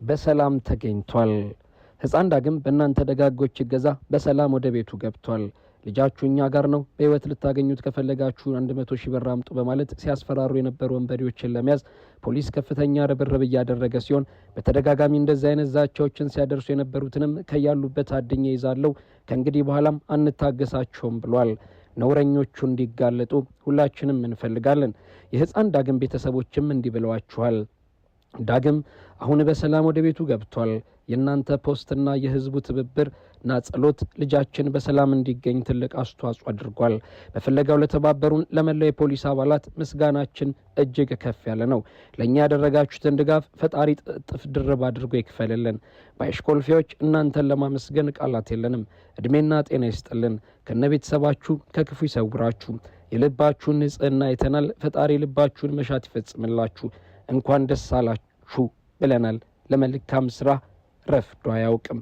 በሰላም ተገኝቷል። ሕፃን ዳግም በእናንተ ደጋጎች እገዛ በሰላም ወደ ቤቱ ገብቷል። ልጃችሁ እኛ ጋር ነው፣ በሕይወት ልታገኙት ከፈለጋችሁ 100,000 ብር አምጡ በማለት ሲያስፈራሩ የነበሩ ወንበዴዎችን ለመያዝ ፖሊስ ከፍተኛ ርብርብ እያደረገ ሲሆን በተደጋጋሚ እንደዚህ አይነት ዛቻዎችን ሲያደርሱ የነበሩትንም ከያሉበት አድኜ ይዛለው፣ ከእንግዲህ በኋላም አንታገሳቸውም ብሏል። ነውረኞቹ እንዲጋለጡ ሁላችንም እንፈልጋለን። የሕፃን ዳግም ቤተሰቦችም እንዲህ ብለዋችኋል። ዳግም አሁን በሰላም ወደ ቤቱ ገብቷል። የእናንተ post ና የህዝቡ ትብብር እና ጸሎት ልጃችን በሰላም እንዲገኝ ትልቅ አስተዋጽኦ አድርጓል። በፍለጋው ለተባበሩን ለመላው የፖሊስ አባላት ምስጋናችን እጅግ ከፍ ያለ ነው። ለእኛ ያደረጋችሁትን ድጋፍ ፈጣሪ እጥፍ ድርብ አድርጎ ይክፈልልን። ባይሽኮልፌዎች እናንተን ለማመስገን ቃላት የለንም። እድሜና ጤና ይስጥልን። ከነ ቤተሰባችሁ ከክፉ ይሰውራችሁ። የልባችሁን ንጽህና አይተናል። ፈጣሪ ልባችሁን መሻት ይፈጽምላችሁ። እንኳን ደስ አላችሁ ብለናል። ለመልካም ስራ ረፍዶ አያውቅም።